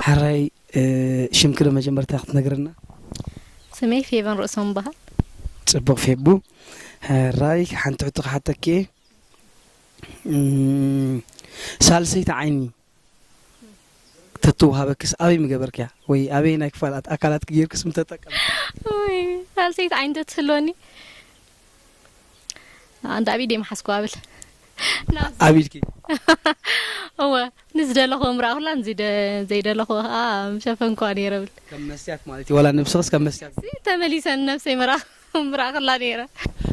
ሕራይ፣ እ፣ ሽምኪ ዶ መጀመርታ ክትነግረና? ስመይ ፌቨን ርእሶም በሃል። ጽቡቕ ፌቡ። ሕራይ፣ ሓንቲ ሕቶ ክሓተኪ እየ። እም፣ ሳልሰይቲ ዓይኒ ተትወሃበክስ ኣበይ ምገበርክያ? ወይ ኣበይ ናይ ክፋላት ኣካላት ጌርክስ ምተጠቀም? ውይ፣ ሳልሰይቲ ዓይኒ ተትህልወኒ፣ ኣንዳ ኣብ ኢደይ ምሓዝኩ ኣብል። ናብ ኣብ ኢድኪ? እወ፣ ንዝደለኹ ምራእኹላ፣ ንዝደ-፣ ዘይደለኹ ኸዓ ምሸፈንኩዋ ነይረ ብል። ከም መስትያት ማለት እዩ፣ ዋላ ነብስኽስ ከም መስትያት? ሲ ተመሊሰ ንነብሰይ ምራ-፣ ምራእኹላ ነይረ።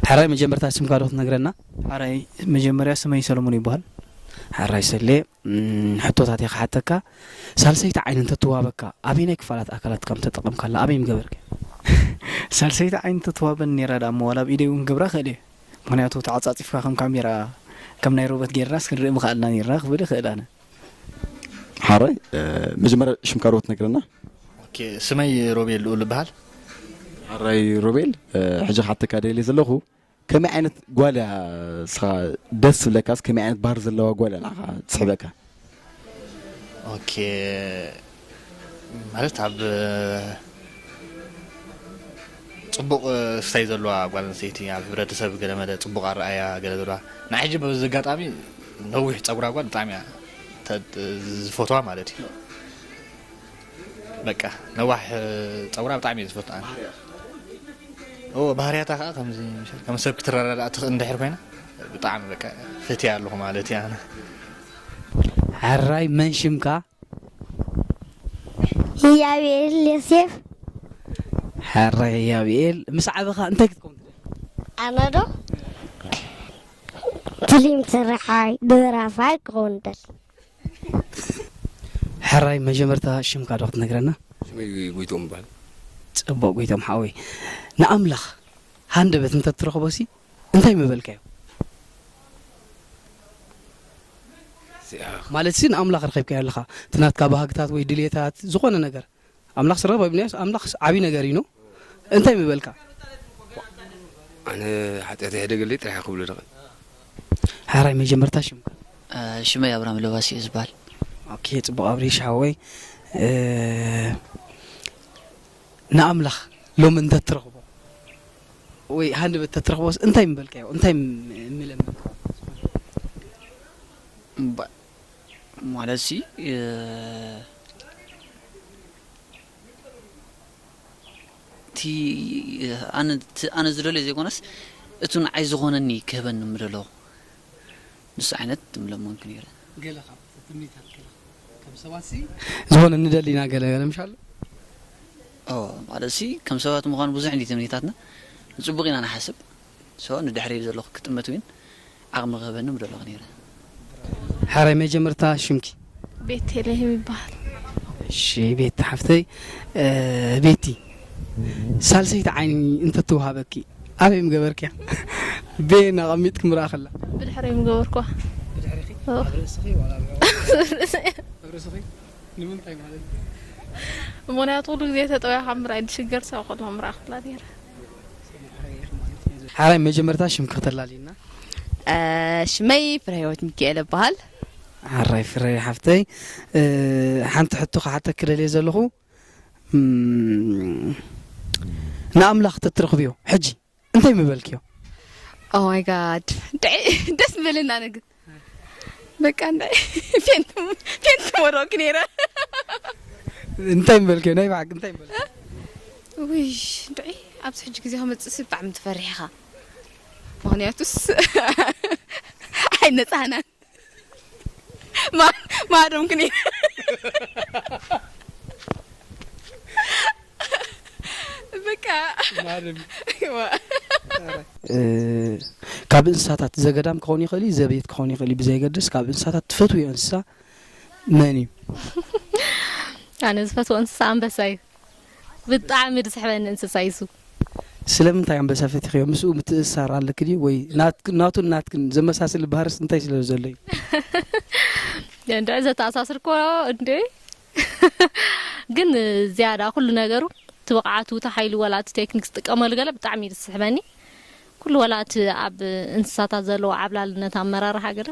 ሕራይ መጀመርታ ስምካ ዶ ክትነግረና? ሕራይ መጀመርያ ስመይ ሰለሙን ይበሃል። ሕራይ ሰሌ፣ እም፣ ሕቶታት እየ ክሓተካ። ሳልሰይቲ ዓይኒ እንተትዋበካ፣ ኣበየናይ ክፋላት ኣካላትካ ምተጠቐምካላ? ኣበይ ምገበርካ? ሳልሰይቲ ዓይኒ እንተትዋበኒ ነይራ ደኣ እሞ፣ ዋላ ኣብ ኢደይ እውን ክገብራ እኽእል እየ። ምኽንያቱ ተዓጻጺፍካ ከም ካሜራ፣ ከም ናይ ሮቦት ጌርናስ ክንርኢ ምኸኣልና ነይርና ክብል እኽእል ኣነ። ሓራይ፣ እ፣ መጀመርያ ሽምካ ዶ ትነግረና? ኦኬ፣ ስመይ ሮቤል ልኡል እበሃል። ሓራይ ሮቤል፣ እ፣ ሕጂ ክሓተካ ደልየ ዘለኹ፣ ከመይ ዓይነት ጓል እያ ንስኻ ደስ ትብለካስ፣ ከመይ ዓይነት ባህሪ ዘለዋ ጓል እያ ንዓኻ ትስሕበካ? ኦኬ፣ ማለት ኣብ ጽቡቕ ስታይ ዘለዋ ጓል ኣንስተይቲ፣ ኣብ ሕብረተሰብ ገለ መለ ጽቡቕ ኣረኣእያ ገለ ዘለዋ። ንዓይ ሕጂ በዚ ኣጋጣሚ ነዊሕ ጸጉራ ጓል ብጣዕሚ እያ ተ-፣ ዝፈትዋ ማለት እዩ። በቃ ነዋሕ ጸጉራ ብጣዕሚ እየ ዝፈትዋ። ኦ፣ ባህርያታ ከኣ ከምዚ ከም ሰብ ክትረዳዳእ ትኽእል እንድሕር ኮይና ብጣዕሚ በቃ ፈትያ ኣለኹ ማለት እየ ኣነ። ሕራይ መን ሽምካ? ኢያቤል ዮሴፍ። ሕራይ ኢያቤል፣ ምስ ዓበኻ እንታይ ክትከውን ትደሊ? ኣነ ዶ? ፊልም ስራሓይ፣ ደራፋይ ክኸውን ደሊ። ሕራይ መጀመርታ ሽምካ ዶ ክትነግረና? ሽመይ ጎይቶም ይበሃል። ጽቡቕ ጎይቶም ሓወይ። ንኣምላኽ ሃንደበት እንተትረኽቦሲ እንታይ ምበልካዮ? እዚኣ ማለት ሲ ንኣምላኽ ረኺብካዮ ኣለኻ። እቲ ናትካ ባህግታት ወይ ድልየታት ዝኾነ ነገር ኣምላኽ ስረብ ኣብናዮስ ኣምላኽ ዓቢ ነገር እዩ። እንታይ ምበልካ? ኣነ ሓጢኣት ይሕደገለይ ጥራሕ ክብሎ ደቐ። ሓራይ መጀመርታ ሽምካ? እ፣ ሽመይ ኣብርሃም ለባሲ እዩ ዝበሃል። ኦኬ፣ ጽቡቕ ኣብሪሽ ሓወይ። እ፣ ንኣምላኽ ሎሚ እንተትረኽቦ ወይ ሃንደበት ተትረኽቦስ እንታይ ምበልካዮ? እንታይ ም-፣ ምለመንካ? እምባ-፣ ማለት ሲ፣ እ፣ እቲ ኣነ፣ እቲ ኣነ ዝደልዮ ዘይኮነስ፣ እቲ ንዓይ ዝኾነኒ ክህበኒ ምደለኹ። ንሱ ዓይነት ምለመንኩ ነይረ። ገለ ካብ ትምኒታት ገለ ከም ሰባት ሲ ዝኾነ ንደሊ ኢና ገለ ገለ ምሽ ኣሎ? ኦ፣ ማለት ሲ፣ ከም ሰባት ምዃን ብዙሕ እንዲ ትምኒታትና። ንጽቡቕ ኢና ንሓስብ። ሶ፣ ንድሕሪ ዘለኹ ክጥመት እውን ዓቕሚ ክህበኒ ምደለኹ ነይረ። ሓራይ መጀመርታ ሽምኪ? ቤተልሔም ይበሃል። እሺ፣ ቤት ሓፍተይ፣ እ፣ ቤቲ፣ ሳልሰይቲ ዓይኒ እንተትወሃበኪ፣ ኣበይ ምገበርክያ? ቤና ኣቐሚጥኪ ምረኣ ከላ? ብድሕረይ ምገበርኩዋ። ብድሕሪኺ? ኦ። ኣብ ርእስኺ ዋላ ኣብ ርእስኺ? ኣብ ርእስኺ? ንምንታይ ማለት? ምኽንያቱ ኩሉ ግዜ ተጠውያ ካብ ምርኣይ ድሽገር ሰብ ከሎ ምረኣ ከላ ነይረ። ሓራይ መጀመርታ ሽምኪ ከተላልይና? እ፣ ሽመይ ፍረህይወት ሚካኤል እበሃል። ሓራይ ፍረ ሓፍተይ፣ እ፣ ሓንቲ ሕቶ ክሓተኪ ደልየ ዘለኹ፣ እም፣ ንኣምላኽ ተትረኽብዮ ሕጂ እንታይ ምበልክዮ? Oh my God። ድዒ ደስ ምበለና ነገር። በቃ እንድዒ ፌንት፣ ፌንት ምወደቕኩ ነይረ። እንታይ ምበልክዮ? ናይ ብሓቂ እንታይ ምበልክዮ? ውይ፣ እንድዒ ኣብዚ ሕጂ ግዜ ክመጽእሲ ብጣዕሚ ትፈርሕ ኢኻ። ምኽንያቱስ ኣይነጻህናን። ማ-፣ ማዶም ክኒ-፣ በቃ። ማርም። ዋ። እ፣ ካብ እንስሳታት ዘገዳም ክኸውን ይኽእል እዩ፣ ዘቤት ክኸውን ይኽእል እዩ፣ ብዘየገድስ ካብ እንስሳታት ትፈትውዮ እንስሳ መን እዩ? ኣነ ዝፈትዎ እንስሳ ኣንበሳ እዩ። ብጣዕሚ ዝስሕበኒ እንስሳ እዩ እሱ። ስለምንታይ ኣንበሳ ፈቲኽዮ? ምስኡ ምትእስሳር ኣለኪ ድዩ? ወይ ናትክ-፣ ናቱን ናትክን ዘመሳስል ባህርስ እንታይ ስለ ዘሎ እዩ? እንድዒ ዘተኣሳስርኮ እንዴ? ግን ዝያዳ ኩሉ ነገሩ እቲ ብቕዓቱ፣ እቲ ሓይሉ፣ ወላ እቲ ቴክኒክ ዝጥቀመሉ ገለ ብጣዕሚ እዩ ዝስሕበኒ። ኩሉ ወላ እቲ ኣብ እንስሳታት ዘለዎ ዓብላልነት፣ ኣመራርሓ ገለ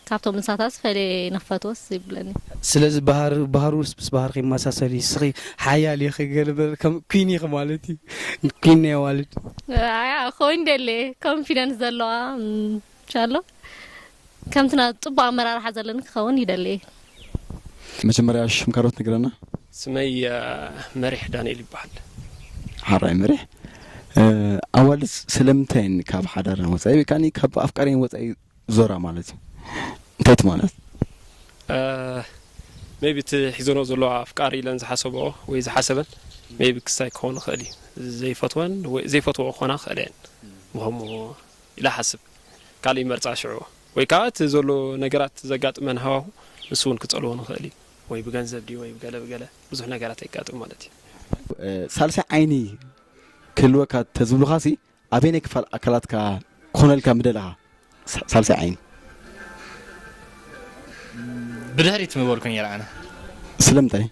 ካብቶም እንስሳታት ፈለየ ንክፈትዎስ ይብለኒ። ስለዚ ባህር ባህሩስ ምስ ባህር ከይመሳሰል እዩ። ንስኺ ሓያል ኢኺ ገለ በለ ከም ኩን ኢኺ ማለት እዩ። ኩን ናይ ኣዋልድ። ኣያ ኮይኑ ደለ ኮንፊደንስ ዘለዋ ም፣ ቻሎ ከምቲ ና ጽቡቅ ኣመራርሓ ዘለኒ ክኸውን ይደለ። መጀመርያ ሽምካ ዶ ትነግረና? ስመይ መሪሕ ዳንኤል ይበሃል። ሓራይ መሪሕ። ኣዋልድ ስለምንታይን ካብ ሓዳረን ወፃኢ ወይ ከዓ ካብ ኣፍቃሪን ወፃኢ ዞራ ማለት እዩ? እንታይ ማለት? ሜቢ እቲ ሒዘንኦ ዘለዋ ኣፍቃሪ ኢለን ዝሓሰብኦ ወይ ዝሓሰበን ሜቢ ክሳይ ክኾን ይኽእል እዩ። ዘይፈትወን ወይ ዘይፈትወኦ ክኾና ይኽእል እየን። ብኸምኡ ኢለ ሓስብ። ካልእ ይመርፃ ሽዑ። ወይ ከዓ እቲ ዘሎ ነገራት ዘጋጥመን ሃዋሁ ንሱ እውን ክፀልዎ ንኽእል እዩ። ወይ ብገንዘብ ድዩ ወይ ብገለ ብገለ ብዙሕ ነገራት የጋጥም ማለት እዩ። ሳልሳይ ዓይኒ ክህልወካ ተዝብሉኻሲ ኣበየናይ ክፋል ኣካላትካ ክኾነልካ ምደለኻ? ሳልሳይ ዓይኒ ብድሕሪት ምበልኩ ነይረ ኣነ። ስለምንታይ?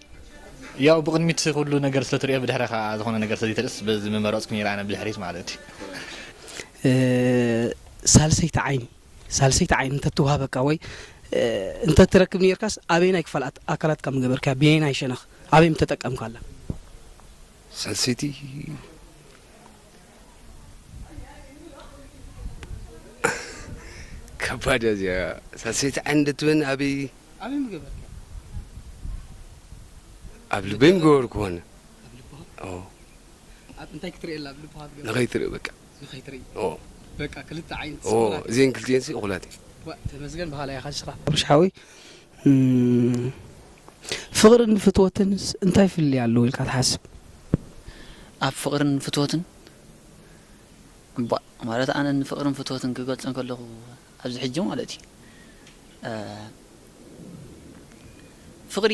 ያው ብቕድሚት ኩሉ ነገር ስለትሪኦ ብድሕረ ከዓ ዝኾነ ነገር ስለዘይተርእስ በዚ ምመረፅኩ ነይረ ኣነ ብድሕሪት ማለት እዩ። ሳልሰይቲ ዓይኒ ሳልሰይቲ ዓይኒ እንተትውሃበካ ወይ እንተትረክብ ነርካስ ኣበየናይ ክፋል ኣካላትካ ምገበርካ ብየናይ ሸነኽ ኣበይ ምተጠቀምካላ? ሳልሰይቲ ከባድ እያ እዚኣ። ሳልሰይቲ ዓይኒ እንድትበኒ ኣበይ ኣበይ ምገበርካ? ኣብ ልበይ ምገበርኩ ኮነ እንታይ ክትርእየላ ኣብ ልብኻ ትገብር? ንኸይትርኢ በቃ። ንኸይትርኢ ኦ በቃ ክልተ ዓይነት ኦ እዚአን ክልቲአንሲ እኩላት እየን። ተመስገን ባህላ ኢኻ ንስኻ። ኣብርሽ ሓወይ ፍቕርን ፍትወትንስ እንታይ ፍልልይ ኣለዎ ኢልካ ትሓስብ? ኣብ ፍቕርን ፍትወትን እባ ማለት ኣነ ንፍቕርን ፍትወትን ክገልጾ እንከለኹ ኣብዚ ሕጂ ማለት እዩ ፍቕሪ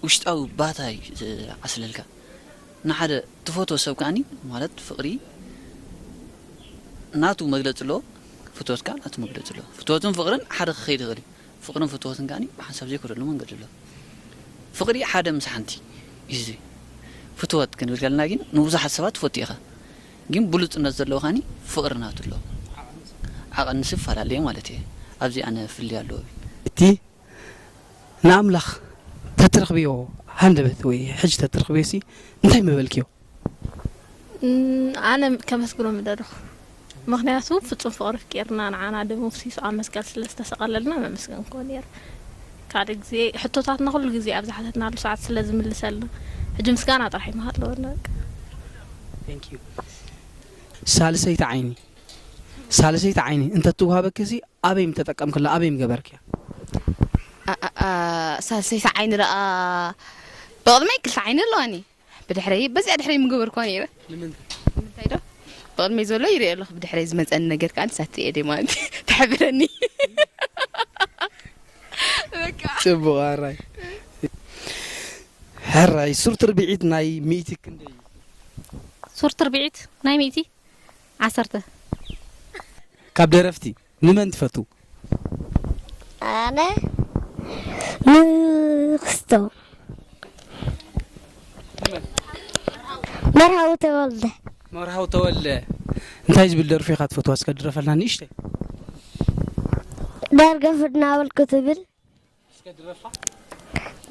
ውሽጣዊ ባታ እዩ ዝዓስለልካ ንሓደ ትፈትዎ ሰብ ከኣኒ ማለት ፍቕሪ ናቱ መግለፂ ኣለዎ ፍትወት ከዓ ናቱ መግለፂ ኣለዎ ፍትወትን ፍቕርን ሓደ ክኸይድ ይኽእል እዩ ፍቕርን ፍትወትን ከኣኒ ብሓንሳብ ዘይኮደሉ መንገዲ ኣሎ ፍቕሪ ሓደ ምስ ሓንቲ እዩ እዚ ፍትወት ክንብል ከለና ግን ንብዙሓት ሰባት ትፈቱ ኢኻ ግን ብሉፅነት ዘለዎ ከኣኒ ፍቕሪ ናቱ ኣሎ ዓቐንስ ይፈላለየ ማለት እየ ኣብዚ ኣነ ፍልይ ኣለዎ እቲ ንኣምላኽ ተትረኽብዮ ሃንደበት ወይ ሕጂ ተትረኽብዮ ሲ እንታይ ምበልክዮ? ኣነ ከመስግኖ ምደለኹ ምኽንያቱ ፍጹም ፍቕሪ ኣፍቂርና ንዓና ደሙ ኣፍሲሱ ኣብ መስቀል ስለ ዝተሰቐለልና መመስገንክዎ ነይረ። ካልእ ግዜ ሕቶታትና ኩሉ ግዜ ኣብ ዝሓተትናሉ ሰዓት ስለ ዝምልሰልና ሕጂ ምስጋና ጥራሕ እዩ ምሃለወና በቃ። ሳልሰይቲ ዓይኒ ሳልሰይቲ ዓይኒ እንተትውሃበኪ ሲ ኣበይ ምተጠቀምክላ ኣበይ ምገበርክያ? ሳልሰይቲ ዓይኒ ደኣ ብቕድመይ ክልተ ዓይኒ ኣለዋኒ ብድሕረይ በዚኣ ድሕረይ ምገበርኳ ነይረ ንምንታይ ዶ ብቕድመይ ዘሎ ይርኢ ኣለኹ ብድሕረይ ዝመፀኒ ነገር ከዓ ንሳት እየ ደይ ማለት እዩ ተሕብረኒ ፅቡቕ ኣራይ ሕራይ ሱር ትርብዒት ናይ ሚእቲ ክንደይ እዩ? ሱር ትርብዒት ናይ ሚእቲ ዓሰርተ ካብ ደረፍቲ ንመን ትፈቱ? ኣነ ንክስቶ መርሃዊ ተወልደ መርሃዊ ተወልደ እንታይ ዝብል ደርፊ ኢኻ ትፈትዋ እስከ ድረፈልና ንእሽተይ ደርገፍ እናበልኩ ትብል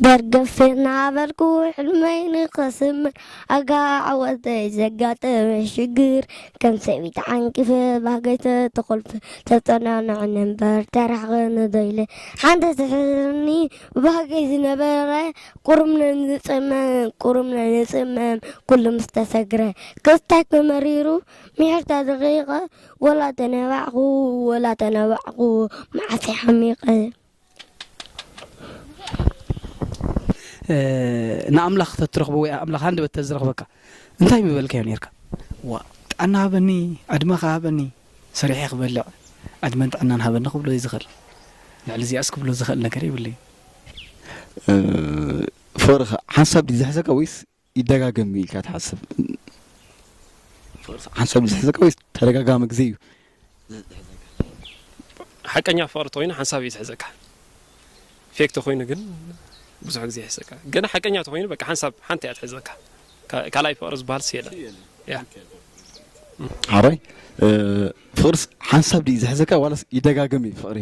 ደርገፍ እናበልኩ ሕልመይ ንኸስምር ኣጋ ዓወተይ ዘጋጠመ ሽግር ከም ሰበይቲ ዓንቂፈ ባህገይ ተተኾልፈ ተጸናንዐኒ እምበር ተራሕቐኒ ዶ ኢለ ሓንቲ ትሕዝኒ ባህገይ ዝነበረ ቁሩብ ነንጽመም ቁሩብ ነንጽመም ኩሉ ምስ ተሰግረ ክስታይ ከመሪሩ ምሕርታ ደቂቐ ወላ ተነባዕኹ ወላ ተነባዕኹ መዓስ ሓሚቐ ንኣምላኽ ተትረኽቦ ወይ ኣምላኽ ሃንደበት ተዝረኽበካ እንታይ ምበልካዮ ነርካ? ዋ ጥዕና ሃበኒ፣ ዕድመ ከ ሃበኒ፣ ሰሪሐ ክበልዕ ዕድመን ጥዕናን ሃበኒ ክብሎ እዩ ዝኽእል። ልዕሊ እዚኣስ ክብሎ ዝኽእል ነገር የብለይን። ፍቕሪ ሓንሳብ ድዩ ዝሕዘካ ወይስ ይደጋገም ኢልካ ትሓስብ? ሓንሳብ ዝሕዘካ ወይ ተደጋጋሚ ግዜ እዩ? ሓቀኛ ፍቕሪ ተኮይኑ ሓንሳብ እዩ ዝሕዘካ። ፌክ ተኮይኑ ግን ብዙሕ ግዜ ይሕዘካ። ግን ሓቀኛ ተኮይኑ በቃ ሓንሳብ ሓንቲ እያ ትሕዘካ። ካልኣይ ፍቕሪ ዝበሃል ሲ የለን። ያ ሓራይ፣ እ፣ ፍቕርስ ሓንሳብ ድዩ ዝሕዘካ ዋላስ ይደጋገም እዩ ፍቕሪ?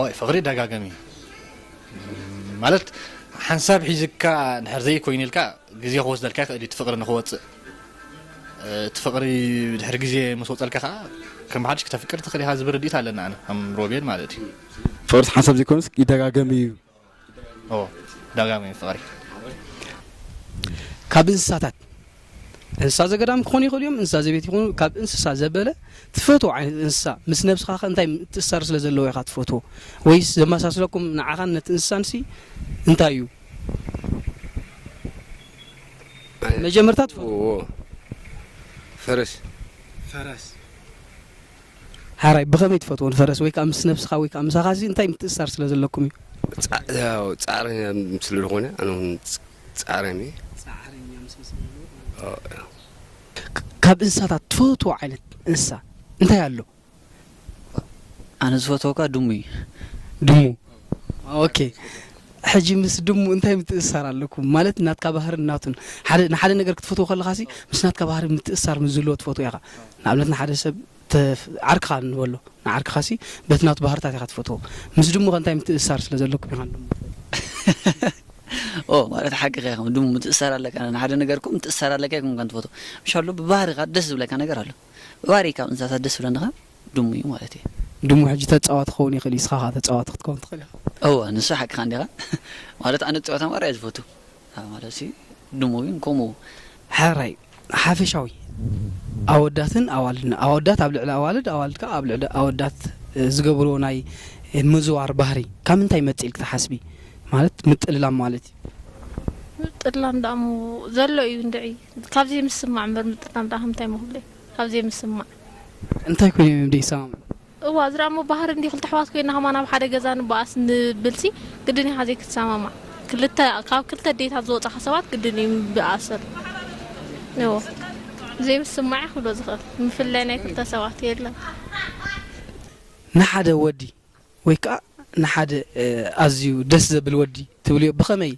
ኦይ፣ ፍቕሪ ይደጋገም እዩ። ማለት ሓንሳብ ሒዝካ እንድሕር ዘይኮይኑ ኢልካ ግዜ ክወስደልካ ይኽእል እዩ እቲ ፍቕሪ ንኽወፅእ። እ፣ እቲ ፍቕሪ ድሕሪ ግዜ ምስ ወፀልካ ከዓ ከም ሓድሽ ክተፍቅር ትኽእል ኢኻ ዝብል ርድኢት ኣለና ኣነ ከም ሮቤል ማለት እዩ። ፍቕርስ ሓንሳብ ዘይኮነስ ይደጋገም እዩ። ኦ፣ ዳጋሚ ፍቕሪ። ካብ እንስሳታት፣ እንስሳ ዘገዳም ክኾኑ ይኽእሉ እዮም፣ እንስሳ ዘቤት ይኹኑ፣ ካብ እንስሳ ዘበለ ትፈትዎ ዓይነት እንስሳ፣ ምስ ነብስኻ ከ እንታይ ምትእስሳር ስለ ዘለዎ ኢኻ ትፈትዎ? ወይስ ዘመሳስለኩም ንዓኻን ነቲ እንስሳንሲ እንታይ እዩ? መጀመርታ ትፈትዎ? ፈረስ። ፈረስ። ሓራይ፣ ብኸመይ ትፈትዎ ንፈረስ? ወይ ከዓ ምስ ነብስኻ ወይ ከዓ ምሳኻ እዚ እንታይ ምትእስሳር ስለ ዘለኩም እዩ? ጻዕረኛ ስለ ዝኾነ ኣነ እውን ጻዕረም እየ። ካብ እንስሳታት ትፈትዎ ዓይነት እንስሳ እንታይ ኣሎ? ኣነ ዝፈትወካ ድሙ እዩ። ድሙ። ኦኬ። ሕጂ ምስ ድሙ እንታይ ምትእስሳር ኣለኩም? ማለት ናትካ ባህርን ናቱን ሓደ ንሓደ ነገር ክትፈትዎ ከለኻሲ ምስ ናትካ ባህሪ ምትእስሳር ምስ ዝህልዎ ትፈትዎ ኢኻ። ንኣብነት ንሓደ ሰብ ዓርክኻ ንበሎ ንዓርክኻሲ በቲ ናቱ ባህርታት ኢኻ ትፈትዎ። ምስ ድሙ ከ እንታይ ምትእስሳር ስለ ዘለኩም ኢኻ ንድሙ? ኦ ማለት ሓቂ ኢኻ ከም ድሙ ምትእስሳር ኣለካ ንሓደ ነገር እኮ ምትእስሳር ኣለካ ይኮንካ ትፈትዎ። ምሻሎ ብባህሪኻ ደስ ዝብለካ ነገር ኣሎ። ብባህሪ ካብ እንስሳታት ደስ ዝብለኒ ኸ ድሙ እዩ ማለት እዩ። ድሙ ሕጂ ተጻዋቲ ክኸውን ይኽእል እዩ፣ ንስኻ ኸኣ ተጻዋቲ ክትከውን ትኽእል ኢኻ። እወ ንሱ ሓቅኻ እንዲኻ። ማለት ኣነ ጸወታ ማራ እየ ዝፈቱ። ማለት ሲ ድሙ እውን ከምኡ። ሕራይ ሓፈሻዊ ኣወዳትን ኣዋልድን፣ ኣወዳት ኣብ ልዕሊ ኣዋልድ፣ ኣዋልድ ከኣ ኣብ ልዕሊ ኣወዳት ዝገብርዎ ናይ ምዝዋር ባህሪ ካብ ምንታይ ይመጽእ ኢልኪ ትሓስቢ? ማለት ምጥልላም ማለት እዩ። ምጥላም ደኣ እሞ ዘሎ እዩ እንድዒ። ካብ ዘይምስማዕ እምበር ምጥላም ደኣ ከምንታይ እሞ ክብሎ እዩ? ካብ ዘይምስማዕ። እንታይ ኮይኖም እዮም ዘይሰማምዑ? እዋ እዚ ደኣ እሞ ባህሪ እንድዩ ክልተ ኣሕዋት ኮይንና ከማን ኣብ ሓደ ገዛ ንበኣስ ንብልሲ ግድን ኢኻ ዘይክትሰማማዕ። ክልተ ካብ ክልተ ኣዴታት ዝወጻኻ ሰባት ግድን እዩ ምብኣሰን። እዎ ዘይምስማዕ እየ ክብሎ ዝኽእል። ምፍላይ ናይ ክልተ ሰባት የለን። ንሓደ ወዲ ወይ ከዓ ንሓደ ኣዝዩ ደስ ዘብል ወዲ ትብልዮ ብኸመይ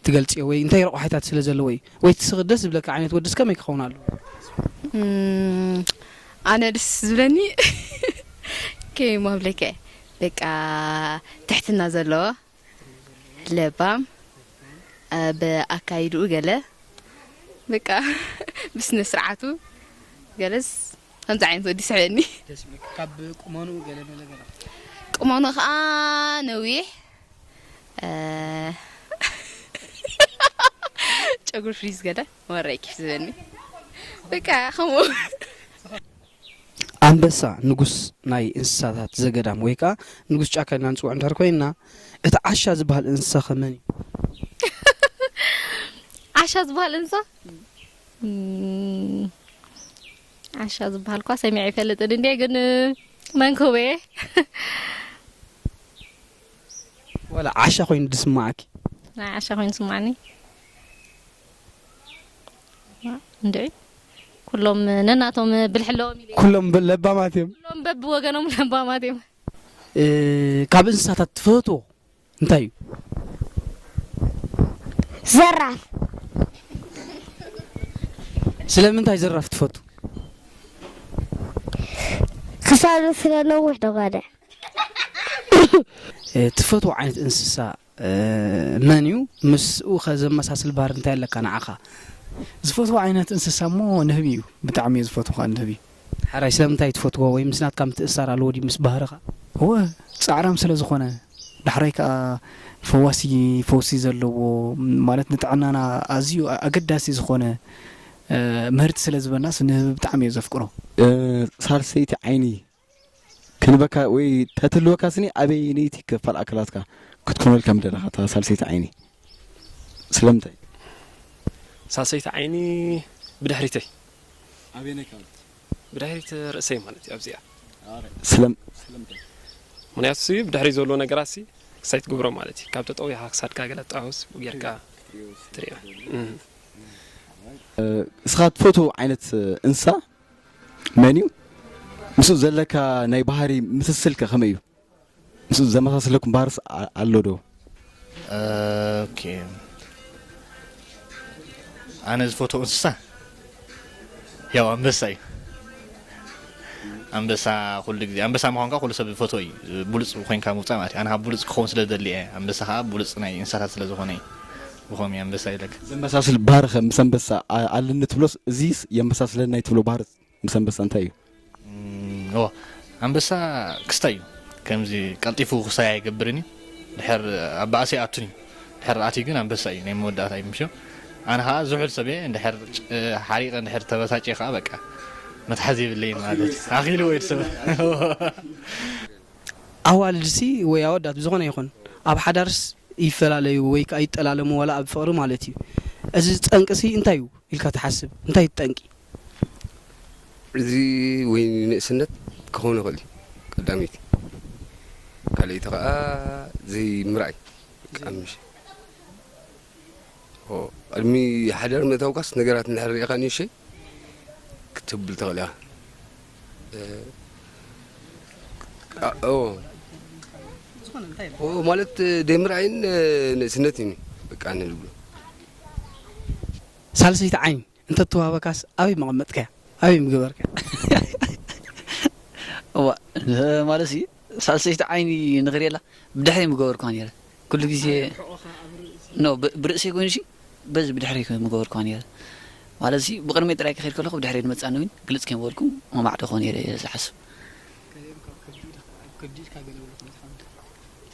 ትገልፅዮ ወይ እንታይ ረቋሒታት ስለ ዘለዎ እዩ ወይ እቲ ስኽ ደስ ዝብለካ ዓይነት ወድስ ከመይ ክኸውን ኣለዎ? ኣነ ደስ ዝብለኒ ከመይ ማብለከ በቃ ትሕትና ዘለዎ ለባም ብኣካይድኡ ገለ በቃ ብስነ ስርዓቱ ገለስ ከምዚ ዓይነት ወዲ ይስሕበኒ። ደስ ይብለካ ካብ ቁመኑ ገለ መለ ገለ? ቁመኑ ከዓ ነዊሕ ጨጉሪ ፍሪዝ ገለ ወረ ይክሕ ዝበኒ በቃ ከምኡ። ኣንበሳ ንጉስ ናይ እንስሳታት ዘገዳም ወይ ከዓ ንጉስ ጫካ ኢልና ንፅውዖ እንድሕር ኮይንና እቲ ዓሻ ዝበሃል እንስሳ ከ መን እዩ? ዓሻ ዝበሃል እንስሳ ዓሻ ዝበሃል እኳ ሰሚዐ ይፈልጥን እንዴ ግን መን ክብሎ እየ ዋላ ዓሻ ኮይኑ ድስማዓኪ? ናይ ዓሻ ኮይኑ ስማዓኒ እንድዒ ኩሎም ነናቶም ብልሒ ኣለዎም ኢለ ኩሎም ለባማት እዮም። ኩሎም በብወገኖም ለባማት እዮም። ካብ እንስሳታት ትፈትዎ እንታይ እዩ? ዘራፍ። ስለምንታይ ዘራፍ ትፈቱ? ክሳዱ ስለ ነዊሕ ደጓደ። ትፈትዎ ዓይነት እንስሳ መን እዩ? ምስኡ ከ ዘመሳስል ባህሪ እንታይ ኣለካ ንዓኻ? ዝፈትዎ ዓይነት እንስሳ እሞ ንህቢ እዩ። ብጣዕሚ እየ ዝፈትዎ ከዓ ንህቢ። ሕራይ ስለምንታይ ትፈትዎ ወይ ምስ ናትካ ምትእስሳር ኣለዎ ድዩ ምስ ባህርኻ? እወ ጻዕራም ስለ ዝኾነ ዳሕራይ ከዓ ፈዋሲ ፈውሲ ዘለዎ ማለት ንጥዕናና ኣዝዩ ኣገዳሲ ዝኾነ ምህርቲ ስለ ዝበናስ ንህቢ ብጣዕሚ እየ ዘፍቅሮ። ሳልሰይቲ ዓይኒ ክንበካ ወይ ተትህልወካ ስኒ ኣበይነይቲ ክፋል ኣካላትካ ክትኮነልካ ምደለኻ እታ ሳልሰይቲ ዓይኒ? ስለምንታይ? ሳልሰይቲ ዓይኒ ብድሕሪተይ። ኣበየናይ ክፋል? ብድሕሪት ርእሰይ ማለት እዩ ኣብዚኣ። ስለም ስለምንታይ? ምክንያቱ ሲ ብድሕሪ ዘሎ ነገራት ሲ ክሳይ ትግብሮ ማለት እዩ። ካብ ተጠዊኻ ክሳድካ ገለ ጣውስ ጌርካ ትሪኦ። እስኻ ትፈትዎ ዓይነት እንስሳ መን እዩ? ምስኡ ዘለካ ናይ ባህሪ ምስስል ከ ከመይ እዩ? ምስኡ ዘመሳስለኩም ባህርስ ኣሎ ዶ? ኦኬ ኣነ ዝፈትዎ እንስሳ ያው ኣንበሳ እዩ። ኣንበሳ ኩሉ ግዜ ኣንበሳ ምዃንካ ኩሉ ሰብ ዝፈትዎ እዩ። ብሉጽ ኮይንካ ምውጻእ ማለት እዩ። ኣነ ካብ ብሉጽ ክኸውን ስለ ዝደሊ እየ። ኣንበሳ ከዓ ብሉጽ ናይ እንስሳታት ስለ ዝኾነ እዩ። ብኸምኡ ኣንበሳ ይለካ። ዘመሳስል ባህሪ ከ ምስ ኣንበሳ ኣለኒ ትብሎስ፣ እዚስ የመሳስለና እዩ ትብሎ ባህሪ ምስ ኣንበሳ እንታይ እዩ? ዋ ኣንበሳ ክስታይ እዩ። ከምዚ ቀልጢፉ ክሳይ ኣይገብርን እዩ። ድሕር ኣብ ባእሲ ኣይኣቱን እዩ። ድሕር ኣትዩ ግን ኣንበሳ እዩ ናይ መወዳእታ እዩ ምሽ። ኣነ ከዓ ዝሑል ሰብ እየ። እንድሕር ሓሪቐ እንድሕር ተበሳጭ ከዓ በቃ መትሓዚ የብለይን ማለት እዩ። ኣኺሉ ወይ ሰብ ኣዋልድሲ ወይ ኣወዳት ብዝኾነ ይኹን ኣብ ሓዳርስ ይፈላለዩ ወይ ከዓ ይጠላለሙ ዋላ ኣብ ፍቕሪ ማለት እዩ። እዚ ጠንቅሲ እንታይ እዩ ኢልካ ትሓስብ? እንታይ እዩ ጠንቂ? እዚ ወይ ንእስነት ክኸውን ይኽእል እዩ ቀዳመይቲ። ካልኣይቲ ከዓ ዘይምርኣይ። ቀምሽ ቅድሚ ሓዳር ምእታውካስ ነገራት እንድሕር ሪኢኻ ንእሽተይ ክትብል ትኽእል ኢኻ። ማለት ደይምርኣይን ንእስነት እዩ በቃ ንልብሎ። ሳልሰይቲ ዓይኒ እንተትዋሃበካስ ኣበይ መቐመጥካያ? ኣበይ ምገበርካያ? እዋ ማለት ሲ ሳልሰይቲ ዓይኒ ንኽርእየላ ብድሕሪ ምገበርኳ ነይረ። ኩሉ ግዜ ኖ ብርእሰይ ኮይኑ ሲ በዚ ብድሕሪ ምገበርኳ ነይረ። ማለት ሲ ብቕድመይ ጥራይ ክኸድ ከለኹ ብድሕሪ ዝመጻኒ እውን ግልጽ ከይበልኩ መማዕደኾ ነይረ እየ ዝሓስብ።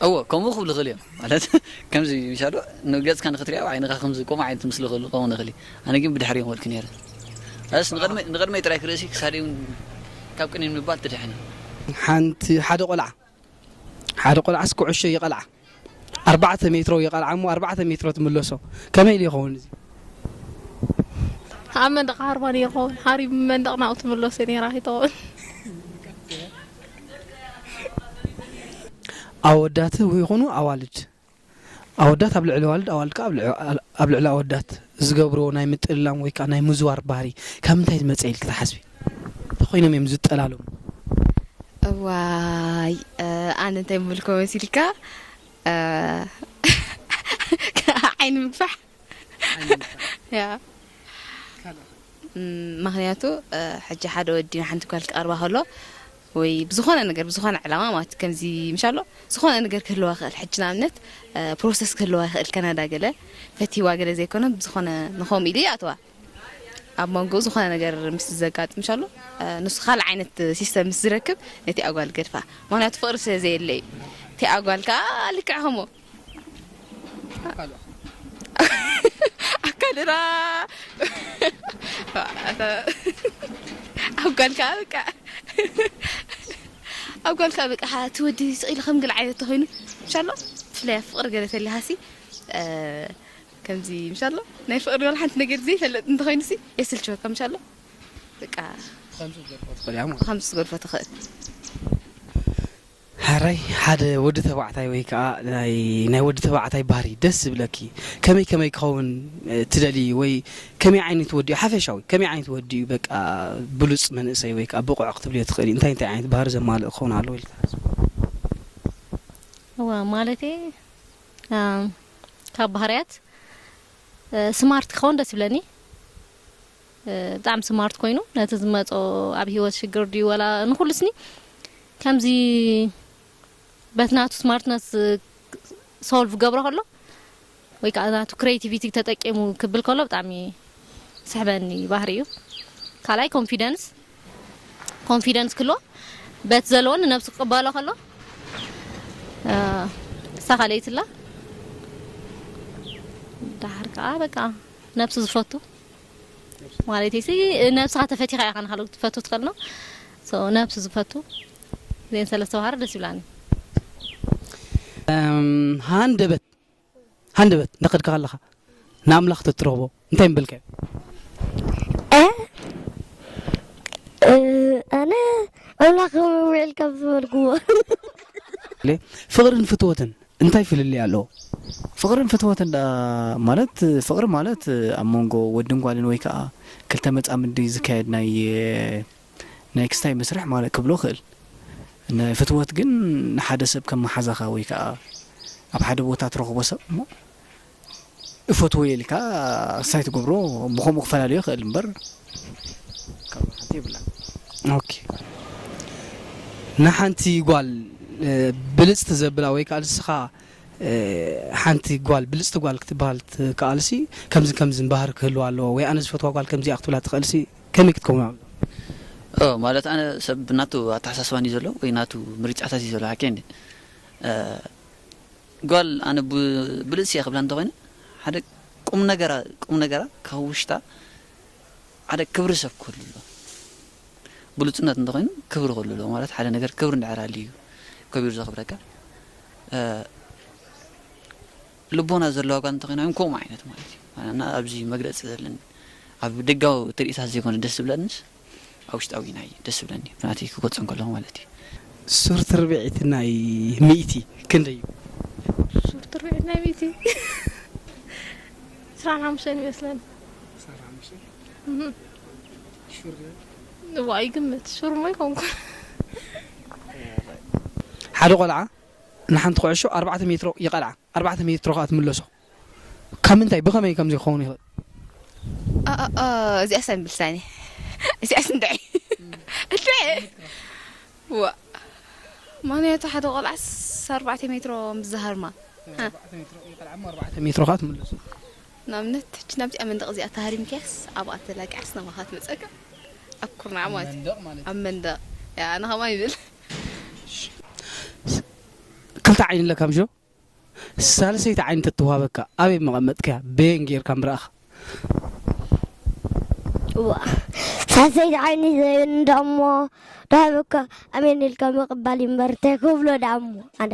እወ ከምኡ ክብሉ ይኽእሉ እዮም። ማለት ከምዚ ምሻሉ ንገጽካ ንክትሪኣ ኣብ ዓይንኻ ከምዚ ከምኡ ዓይነት ትምስሎ ክህሉ ክኸውን ይኽእል እዩ። ኣነ ግን ብድሕሪ እዮም ወልኩ ነይረ። ኣስ ንቕድመይ ንቕድመይ ጥራይ ክርእሲ ክሳደይ እውን ካብ ቅንይ ምባል ትድሕን። ሓንቲ ሓደ ቆልዓ ሓደ ቆልዓስ ኩዕሾ ይቐልዓ ኣርባዕተ ሜትሮ ይቐልዓ እሞ ኣርባዕተ ሜትሮ ትምለሶ ከመይ ኢሉ ይኸውን እዚ? ኣብ መንደቕ ሃርባን ይኸውን ሃሪቡ መንደቕ ናብኡ ትምለሶ ነይራ ይኸውን። ኣወዳት ይኹኑ ኣዋልድ ኣወዳት ኣብ ልዕሊ ኣዋልድ ኣዋልድ ከዓ ኣብ ልዕ- ኣብ ልዕሊ ኣወዳት ዝገብርዎ ናይ ምጥልላም ወይ ከዓ ናይ ምዝዋር ባህሪ ካብ ምንታይ ዝመፀ ኢልክ ትሓስቢ? እንታይ ኮይኖም እዮም ዝጠላለሙ? እዋይ ኣነ እንታይ ምብልኮ መሲልካ ዓይኒ ምግፋሕ ያ ምክንያቱ ሕጂ ሓደ ወዲ ንሓንቲ ጓል ክቐርባ ከሎ ወይ ብዝኾነ ነገር ብዝኾነ ዕላማ ማለት ከምዚ ምሻሎ ዝኾነ ነገር ክህልዋ ይኽእል ሕጂ ንኣብነት ፕሮሰስ ክህልዋ ይኽእል ካናዳ ገለ ፈቲዋ ገለ ዘይኮነ ብዝኾነ ንኸም ኢሉ ይኣትዋ ኣብ መንጎ ዝኾነ ነገር ምስ ዘጋጥም ምሻሎ ንሱ ካልእ ዓይነት ሲስተም ምስ ዝረክብ ነቲ ኣጓል ገድፋ ምክንያቱ ፍቕሪ ስለ ዘየለ እዩ እቲ ኣጓል ከዓ ልክዕ ከምኡ ኣካልራ ኣብ ጓልካ በቃ ኣብ ጓልካ በቃ እቲ ወዲ ስቕ ኢሉ ከም ገለ ዓይነት ተኮይኑ እንሻሎ ብፍላይ ኣብ ፍቕሪ ገለ ተሊሃሲ ከምዚ እንሻሎ ናይ ፍቕሪ ዋላ ሓንቲ ነገር ዘይፈልጥ እንተኮይኑሲ የስልችወካ እንሻሎ በቃ ከምዚ ክትገድፎ ትኽእል ሕራይ ሓደ ወዲ ተባዕታይ ወይ ከዓ ናይ ናይ ወዲ ተባዕታይ ባህሪ ደስ ዝብለኪ ከመይ ከመይ ክኸውን ትደሊ ወይ ከመይ ዓይነት ወዲ እዩ ሓፈሻዊ ከመይ ዓይነት ወዲ እዩ በቃ ብሉፅ መንእሰይ ወይ ከዓ ብቑዕ ክትብልዮ ትኽእሊ እንታይ እንታይ ዓይነት ባህሪ ዘማልእ ክኸውን ኣለዎ ኢልካ ትሓስቢ? እዋ ማለተይ ካብ ባህርያት ስማርት ክኸውን ደስ ይብለኒ። ብጣዕሚ ስማርት ኮይኑ ነቲ ዝመፆ ኣብ ሂወት ሽግር ድዩ ወላ ንኩሉ ስኒ ከምዚ በቲ ናቱ ስማርትነስ ሶልቭ ገብሮ ከሎ ወይ ከዓ ናቱ ክሬቲቪቲ ተጠቂሙ ክብል ከሎ ብጣዕሚ ስሕበኒ ባህሪ እዩ። ካልኣይ ኮንፊደንስ ኮንፊደንስ ክህልዎ በቲ ዘለዎን ንነብሱ ክቕበሎ ከሎ እሳ ካልኣይትላ ደሓር ከዓ በቃ ነብሱ ዝፈቱ ማለት ሲ ነብስኻ ተፈቲኻ ኢኻ ንካልኦት ትፈቱ ትኽእል ነው። ነብሱ ዝፈቱ ዜን ሰለስተ ባህሪ ደስ ይብላኒ። ሃንደበት ሃንደበት እንዳኸድካ ከለኻ ንኣምላኽ ተትረኽቦ እንታይ ምበልካዮ? ኣነ ኣምላኽ ውዒልካ ዝበልክዎ ፍቕርን ፍትወትን እንታይ ፍልልይ ኣለዎ? ፍቕርን ፍትወትን ደኣ ማለት ፍቕሪ ማለት ኣብ መንጎ ወድን ጓልን ወይ ከዓ ክልተ መፃምዲ ዝካየድ ናይ ናይ ክስታይ መስርሕ ማለት ክብሎ ክእል ናይ ፍትወት ግን ንሓደ ሰብ ከም መሓዛኻ ወይ ከዓ ኣብ ሓደ ቦታ ትረኽቦ ሰብ እሞ እፈትዎ ኢልካ ክስታይ ትገብሮ ብኸምኡ ክፈላለዮ ይኽእል እምበር ካብ ሓንቲ የብላን። ኦኬ። ንሓንቲ ጓል፣ እ፣ ብልጽቲ ዘብላ ወይ ከኣ ንስኻ፣ እ፣ ሓንቲ ጓል ብልጽቲ ጓል ክትበሃል ትከኣልሲ፣ ከምዚ ከምዚ ባህሪ ክህልዋ ኣለዎ ወይ ኣነ ዝፈትዋ ጓል ከምዚኣ ክትብላ ትኽእልሲ፣ ከመይ ክትከውን ኣለዋ? ኦ፣ ማለት ኣነ ሰብ ናቱ ኣተሓሳስባን እዩ ዘሎ ወይ ናቱ ምርጫታት እዩ ዘሎ፣ ሓቂ እንዲ። እ፣ ጓል ኣነ ብ-፣ ብልጽቲ እየ ክብላ እንተኾይነ፣ ሓደ ቁም ነገራ፣ ቁም ነገራ ካብ ውሽጣ ሓደ ክብሪ ሰብ ክህሉ ኣለዎ። ብሉጽነት እንተኾይኑ ክብሪ ክህሉ ኣለዎ። ማለት ሓደ ነገር ክብሪ እንድሕር ኣልዩ እዩ ከቢሩ ዘኽብረካ። እ፣ ልቦና ዘለዋ ጓል እንተኾይና እውን ከምኡ ዓይነት ማለት እዩ። ኣነ ኣብዚ መግለጺ ዘለኒ ኣብ ደጋዊ ትርኢታት ዘይኮነ ደስ ዝብለንስ ኣብ ውሽጣዊ ናይ ደስ ዝብለኒ ብናተይ ክገልጾ እንከለኹ ማለት እዩ። ሱር ትርብዒት ናይ ሚእቲ ክንደይ እዩ? ሱር ትርብዒት ናይ ሚእቲ? ዕስራን ሓሙሽተን ይመስለኒ። ዕስራን ሓሙሽተን? እህ። ሹር ዶ? እዋ፣ ይግምት። ሹር እሞ ኣይኮንኩን። ሓደ ቆልዓ ንሓንቲ ኩዕሾ ኣርባዕተ ሜትሮ ይቐልዓ፣ ኣርባዕተ ሜትሮ ከኣ ትምለሶ። ካብ ምንታይ፣ ብኸመይ ከምዚ ክኸውን ይኽእል? ኣ፣ ኣ፣ ኣ፣ እዚኣስ ኣይምልሳን እየ። እዚኣስ እንድዒ። እንድዒ። ዋ። ምኽንያቱ ሓደ ቆልዓስ ኣርባዕተ ሜትሮ ምስ ዝሃርማ። ኣርባዕተ ሜትሮ ይቐልዓ እሞ ኣርባዕተ ሜትሮ ከኣ ትምለሶ። ንኣብነት፣ ሕጂ ናብዚኣ መንደቕ እዚኣ ተሃሪምካያስ፣ ኣብኣ ተላቂዓስ ናባኻ ትመጸካ። ኣብ ኩርናዕ ማለት እዩ። መንደቕ ማለት እዩ። ኣብ መንደቕ። ያ፣ ኣነ ከምኣ ይብል። ክልተ ዓይኒ ኣለካ ምሽ? ሳልሰይቲ ዓይኒ ተትወሃበካ፣ ኣበይ ምቐመጥካያ? በየን ጌርካ ምረኣኻ? እዋ፣ ሳልሰይቲ ዓይኒ ዘይብሉ ደሞ፣ ደሃበካ፣ ኣሜን ኢልካ ምቕባል እዩ እምበር፣ እንታይ ክብሎ ደኣ እሞ፣ ኣነ።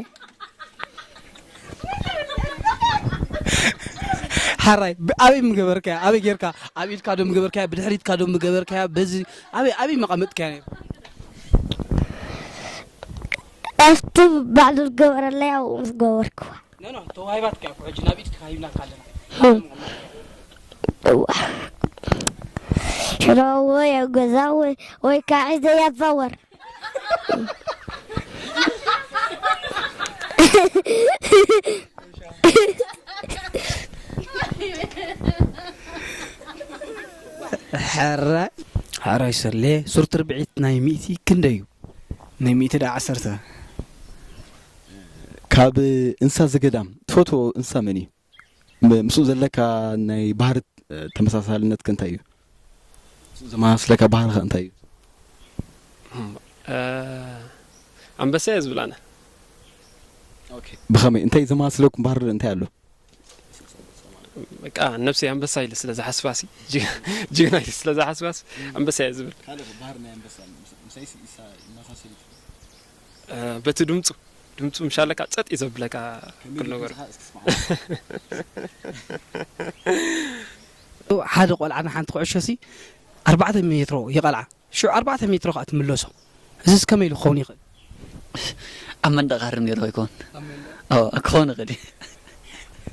ሓራይ፣ ብ-፣ ኣበይ ምገበርካያ? ኣበይ ጌርካ? ኣብ ኢድካ ዶ ምገበርካያ? ብድሕሪትካ ዶ ምገበርካያ? በዚ ኣበይ፣ ኣበይ መቐመጥካያ ነይሩ? ኣብቲ ባዕሉ ዝገበረለይ ኣብኡ ምስ ገበርክዋ። ኖ፣ ኖ፣ ተዋሂባትካ እኮ፣ ሕጂ ናብ ኢድካ ሂብናካ ኣለና። እዋ። ሽሮ ወይ ኣብ ገዛ ወይ፣ ወይ ከዓ ሒዘያ ዛወር። ሕራይ፣ ሕራይ ሰሌ፣ ሱር ትርብዒት ናይ ሚእቲ ክንደይ እዩ? ናይ ሚእቲ ደኣ ዓሰርተ። ካብ እንስሳ ዘገዳም ትፈትዎ እንስሳ መን እዩ? ም-፣ ምስኡ ዘለካ ናይ ባህሪ፣ እ፣ ተመሳሳልነትከ እንታይ እዩ? ምስኡ ዘመሳስለካ ባህርኸ እንታይ እዩ? እም፣ እ፣ ኣንበሳ እየ ዝብል ኣነ። ኦኬ። ብኸመይ? እንታይ ዘመሳስለኩም ባህሪ እንታይ ኣሎ? በቃ ነብሰይ ኣንበሳ ኢለ ስለ ዝሓስባሲ፣ ጅ-፣ ጅግና ኢለ ስለ ዝሓስባሲ፣ ኣንበሳ እየ ዝብል። ካልእ ባህሪ ናይ ኣንበሳ ምስ-፣ ምሳይሲ ይሳ-፣ ይመሳሰል እዩ። እ፣ በቲ ድምፁ፣ ድምፁ ምሻለካ ጸጥ እዩ ዘብለካ ከመይ ኩሉ ኢሉ ነገሩ። ድምፅኻ እስኪ ስማዕ። ሓደ ቆልዓ ንሓንቲ ኩዕሾ ሲ ኣርባዕተ ሜትሮ ይቐልዓ። ሽዑ ኣርባዕተ ሜትሮ ከኣ ትምለሶ። እዚስ ከመይ ኢሉ ክኸውን ይኽእል? ኣብ መንደቕ ክሃርም ነይሩ ይኸውን። ኣብ መንደቕ? ኣዎ፣ ክኸውን ይኽእል እዩ።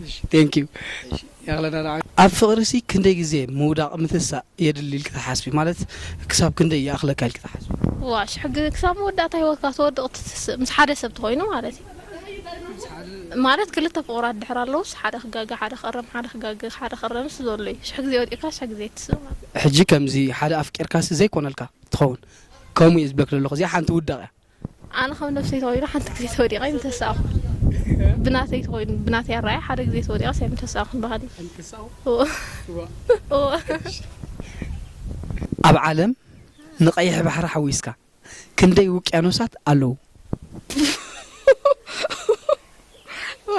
እሺ፣ ቴንክ ዩ። እሺ፣ የቕለና ንዓ። ኣብ ፍቕሪ ሲ ክንደይ ግዜ ምውዳቕ ምትሳእ የድሊ ኢልኪ ትሓስቢ? ማለት ክሳብ ክንደይ ይኣኽለካ ኢልኪ ትሓስቢ? ዋ፣ ሽሕ ግዜ ክሳብ መወዳእታ ህይወትካ ትወድቕ ትትስእ ምስ ሓደ ሰብ ተኾይኑ ማለት እዩ። ማለት ክልተ ፍቑራት ድሕር ኣለውስ ሓደ ክጋገ፣ ሓደ ክእረም፣ ሓደ ክጋገ፣ ሓደ ክእረምስ ዘሎ እዩ። ሽሕ ግዜ ወዲቕካ ሽሕ ግዜ ትስእ ማለት እዩ። ሕጂ ከምዚ ሓደ ኣፍቂርካሲ ዘይኮነልካ ትኸውን? ከምኡ እየ ዝብለኪ ዘለኹ። እዚኣ ሓንቲ ውዳቕ እያ። ኣነ ከም ነብሰይ ተኾይኑ ሓንቲ ግዜ ተወዲቐ ኣይምተሳእኹ። ብናተይ ተኾይኑ፣ ብናተይ ኣረኣእያ ሓደ ግዜ ተወዲቐስ ኣይምተሳእኹን በሃሊ። ኣይምተሳእኹ? እወ። እወ። እወ። ኣብ ዓለም ንቐይሕ ባሕሪ ሓዊስካ ክንደይ ውቅያኖሳት ኣለዉ? ዋ፣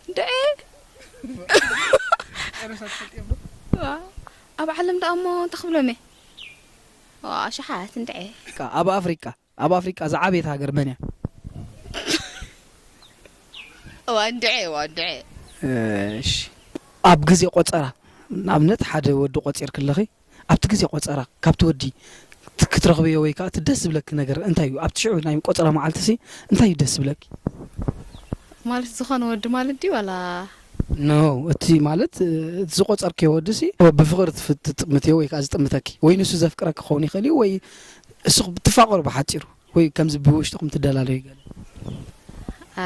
እንድዒ። ዋ፣ ኣብ ዓለም ደኣ እሞ እንታይ ክብሎም እየ? ዋ፣ ኣሽሓት እንድዒ። ኣብ ኣፍሪቃ፣ ኣብ ኣፍሪቃ ዝዓበየት ሃገር መን እያ? ዋ፣ እንድዒ፣ ዋ፣ እንድዒ። እሺ። ኣብ ግዜ ቆጸራ፣ ንኣብነት ሓደ ወዲ ቆጺርኪ ኣለኺ፣ ኣብቲ ግዜ ቆጸራ ካብቲ ወዲ ት-፣ ክትረኽብዮ ወይ ከኣ እቲ ደስ ዝብለኪ ነገር እንታይ እዩ? ኣብቲ ሽዑ ናይ ቆጸራ መዓልቲሲ እንታይ እዩ ደስ ዝብለኪ? ማለት ዝኾነ ወዲ ማለት ድዩ ዋላ? ኖ፣ እቲ ማለት፣ እ፣ እቲ ዝቆጸርክዮ ወዲሲ ብፍቕሪ ትፍ-፣ ትጥምትዮ ወይ ከኣ ዝጥምተኪ ወይ ንሱ ዘፍቅረኪ ክኸውን ይኽእል እዩ ወይ እሱ ትፋቐሩ ብሓጺሩ ወይ ከምዚ ብውሽጥኹም ትደላለዩ ገለ? አ፣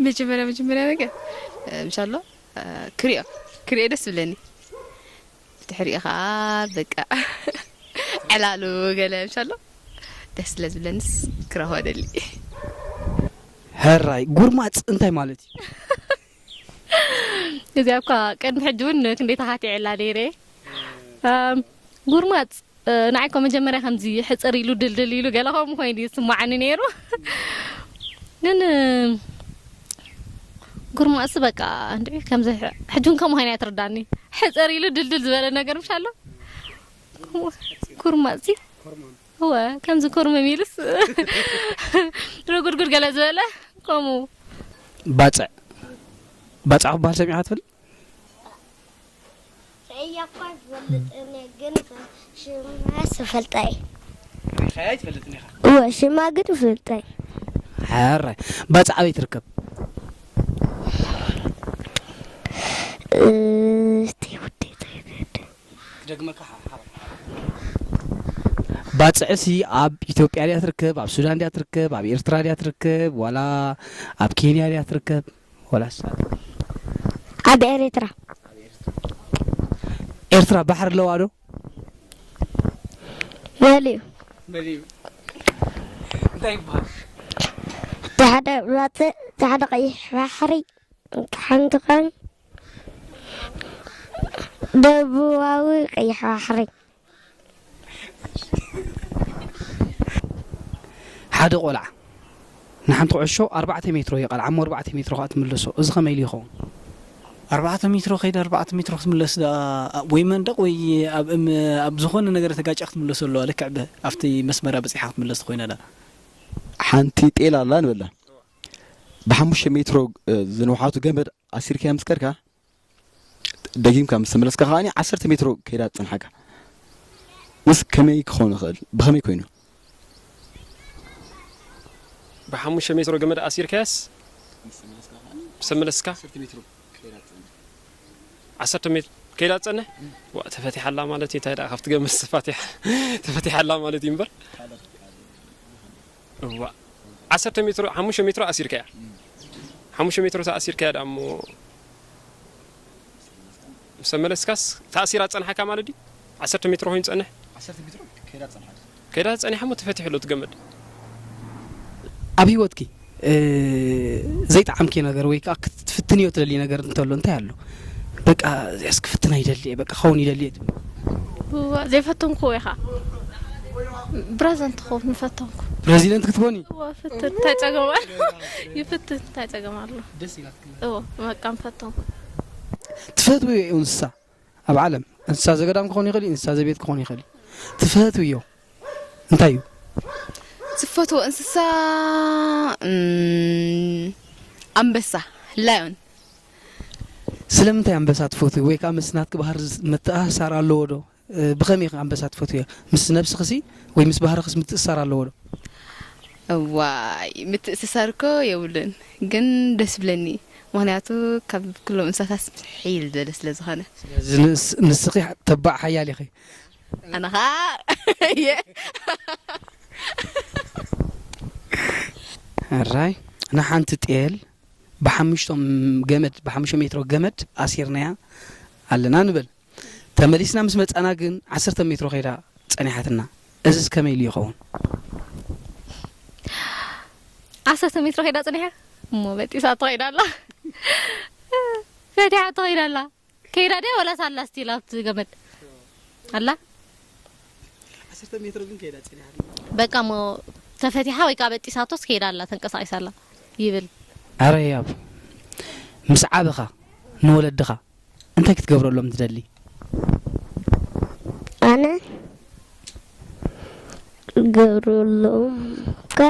መጀመርያ፣ መጀመርያ ነገር፣ እ፣ ምሻሎ፣ እ፣ ክሪኦ፣ ክሪኦ ደስ ዝብለኒ። ብድሕሪኡ ኸዓ በቃ ዕላሉ ገለ ምሻሎ ደስ ስለ ዝብለንስ ክረኽቦ ደሊ። ሕራይ ጉርማፅ እንታይ ማለት እዩ? እዚኣ እኳ ቅድሚ ሕጂ እውን ክንደይ ተኻቲዐላ ነይረ። ጉርማፅ ንዓይ እኮ መጀመርያ ከምዚ ሕፅር ኢሉ ድልድል ኢሉ ገለ ከምኡ ኮይኑ እዩ ዝስማዓኒ ነይሩ። ግን ጉርማፅሲ በቃ እንድዒ ከምዚ ሕጂ እውን ከምኡ ኮይና እያ ትርዳኒ። ሕፅር ኢሉ ድልድል ዝበለ ነገር ምሽ ኣሎ። ጉርማፅሲ እወ ከምዚ ኩርምም ኢሉስ ረጉድጉድ ገለ ዝበለ ከምኡ። ባፅዕ ባፅዕ ክበሃል ሰሚዕካ ትፈልጥ? ርእየ እኳ ዝፈልጥ እነ ግን ሽማስ እፈልጣ እየ። ሪኻያ ኣይትፈልጥን ኢኻ። እወ ሽማ ግን እፈልጣ እየ። ሕራይ ባፅዕ ኣበይ ትርከብ? እስቲ ውዴታ ይገድ ክደግመካ ሓ- ሓ- ባፅዕሲ ኣብ ኢትዮጵያ ድያ ትርከብ? ኣብ ሱዳን ድያ ትርከብ? ኣብ ኤርትራ ድያ ትርከብ? ዋላ ኣብ ኬንያ ድያ ትርከብ? ዋላ ሳ- ኣብ ኤርትራ ኤርትራ ባሕሪ ኣለዋ ዶ? መሊኡ እንታይ ይበሃል? እቲ ሓደ ባፅዕ እቲ ሓደ ቀይሕ ባሕሪ ሓንቲ ኻን ደቡባዊ ቀይሕ ባሕሪ ሓደ ቆልዓ ንሓንቲ ኩዕሾ ኣርባዕተ ሜትሮ ይቐልዓ እሞ ኣርባዕተ ሜትሮ ከዓ ትምልሶ። እዚ ከመይ ኢሉ ይኸውን? ኣርባዕተ ሜትሮ ከይዳ ኣርባዕተ ሜትሮ ክትምለስ ደኣ ወይ መንደቕ ወይ ኣብ እም ኣብ ዝኾነ ነገር ተጋጭያ ክትምለሶ ኣለዋ። ልክዕ ብ ኣብቲ መስመራ በጺሓ ክትምለስ ተኾይና ደኣ። ሓንቲ ጤል ኣላ ንበላ። ብሓሙሽተ ሜትሮ ዝንውሓቱ ገመድ ኣሲርካያ ምስ ከድካ ደጊምካ ምስ ተመለስካ ከኣ ዓሰርተ ሜትሮ ከይዳ ትጸንሓካ። ንስ ከመይ ክኾን ይኽእል? ብኸመይ ኮይኑ? ብሓሙሽተ ሜትሮ ገመድ ኣሲርካያስ ምስ ተመለስካ ዓሰርተ ሜትሮ ከይዳ ትጸንሕ? ዋ ተፈቲሓ ኣላ ማለት እዩ። እንታይ ደኣ ካብቲ ገመድ ተፈቲሓ ተፈቲሓ ኣላ ማለት እዩ እምበር። እዋ ዓሰርተ ሜትሮ ሓሙሽተ ሜትሮ ኣሲርካያ ሓሙሽተ ሜትሮ ተኣሲርካያ ደኣ እሞ ምስ ተመለስካስ ተኣሲራ ዝጸንሓካ ማለት ድዩ? ዓሰርተ ሜትሮ ኮይኑ ዝጸንሕ ከይዳ ጸኒሓ እሞ ተፈቲሑ ኣሎ እቲ ገመድ። ኣብ ህይወትኪ ዘይጠዓምኪ ነገር ወይ ከዓ ክትፍትንዮ ትደሊ ነገር እንተሎ እንታይ ኣሎ? በቃ እዚኣስ ክፍትና ይደሊ እየ በቃ ክኸውን ይደሊ እየ ትብል? ዘይፈተንኩዎ ኢኻ ብረዘንት ክኸውን ምፈተንኩ። ፕረዚደንት ክትኮኒ? እዋ ፍትን እንታይ ጸገም ኣሎ? ይፍትን እንታይ ጸገም ኣሎ? ደስ ኢላትክ? እዎ በቃ ምፈተንኩ። ትፈትውዮ እዩ እንስሳ ኣብ ዓለም እንስሳ ዘገዳም ክኾን ይኽእል እዩ፣ እንስሳ ዘቤት ክኾን ይኽእል እዩ። ትፈትውዮ እንታይ እዩ? ዝፈትዎ እንስሳ እም፣ ኣንበሳ ላዮን። ስለምንታይ ኣንበሳ ትፈትዊ ወይ ከዓ ምስ ናትኪ ባህሪ ዝ- ምትኣሳር ኣለዎ ዶ? እ፣ ብኸመይ ኢኺ ኣንበሳ ትፈትውዮ? ምስ ነብስኽሲ ወይ ምስ ባህርኽስ ምትእስሳር ኣለዎ ዶ? እዋይ ምትእስሳር እኮ የብሉን ግን ደስ ይብለኒ ምክንያቱ ካብ ኩሎም እንስሳታት ሕይል ዝበለ ስለ ዝኾነ ስለዚ ንስ- ንስኺ ተባዕ ሓያል ኢኺ። ኣነ ኸዓ እየ ሕራይ ንሓንቲ ጤል ብሓሙሽቶም ገመድ ብሓሙሽተ ሜትሮ ገመድ ኣሲርናያ ኣለና ንበል። ተመሊስና ምስ መጻና ግን ዓሰርተ ሜትሮ ከይዳ ጸኒሓትና። እዚስ ከመይ ኢሉ ይኸውን? ዓሰርተ ሜትሮ ከይዳ ጸኒሓ እሞ በጢሳ ትኸይዳ ኣላ ፈቲሓ ትኸይዳ ኣላ ከይዳ ድያ ወላስ ኣላ ስቲል ኣብቲ ገመድ ኣላ ዓሰርተ ሜትሮ ግን ከይዳ ጸኒሓ በቃ እሞ ተፈቲሓ ወይ ከዓ በጢሳቶስ ከይዳ ኣላ ተንቀሳቒሳ ኣላ ይብል ኣረ ያብ ምስ ዓበኻ ንወለድኻ እንታይ ክትገብረሎም ትደሊ? ኣነ ገብረሎም ከ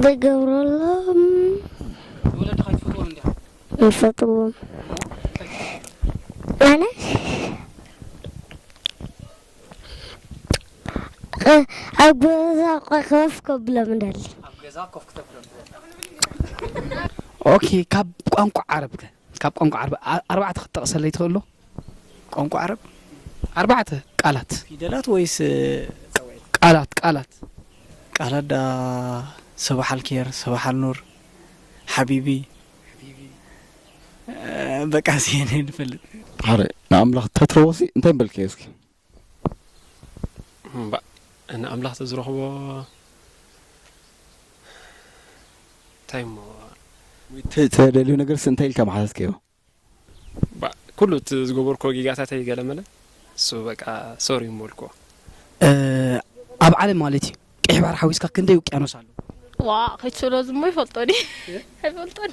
ዝገብረሎም ንወለድኻ ይትፈትዎም እንዲኻ? ይፈትዎም ኣነ ኣብ ገዛ ኮፍ ከብሎም እንደሊ ኣብ ገዛ ኮፍ ክተብሎም ትደሊ? ኦኬ ካብ ቋንቋ ዓረብ ከ ካብ ቋንቋ ዓረብ ኣ- ኣርባዕተ ክትጠቕሰለይ ትኽእሉ? ቋንቋ ዓረብ ኣርባዕተ ቃላት ፊደላት ወይስ ቃላት ቃላት ቃላት ዳ ሰባሕ ኣልኬር ሰባሕ ኣልኑር ሓቢቢ በቃ ሲሄነ ንፈልጥ ሓደ ንኣምላኽ ተትረቦሲ እንታይ በልካዮ እስኪ እምባእ ንኣምላኽ ተዝረኽቦ እንታይ እሞ ተደልዩ ነገር እንታይ ኢልካ መሓዘዝከዮ? ባ- ኩሉ እቲ ዝገበርኮ ጌጋታተይ ገለመለ እሱ በቃ ሶሪ እሞ በልክዎ። ኣብ ዓለም ማለት እዩ ቀይሕ ባሕሪ ሓዊስካ ክንደይ ውቅያኖስ ኣሎ? ዋ ከይትስእሎ ዝሞ ይፈልጦ ዲ ኣይፈልጦን።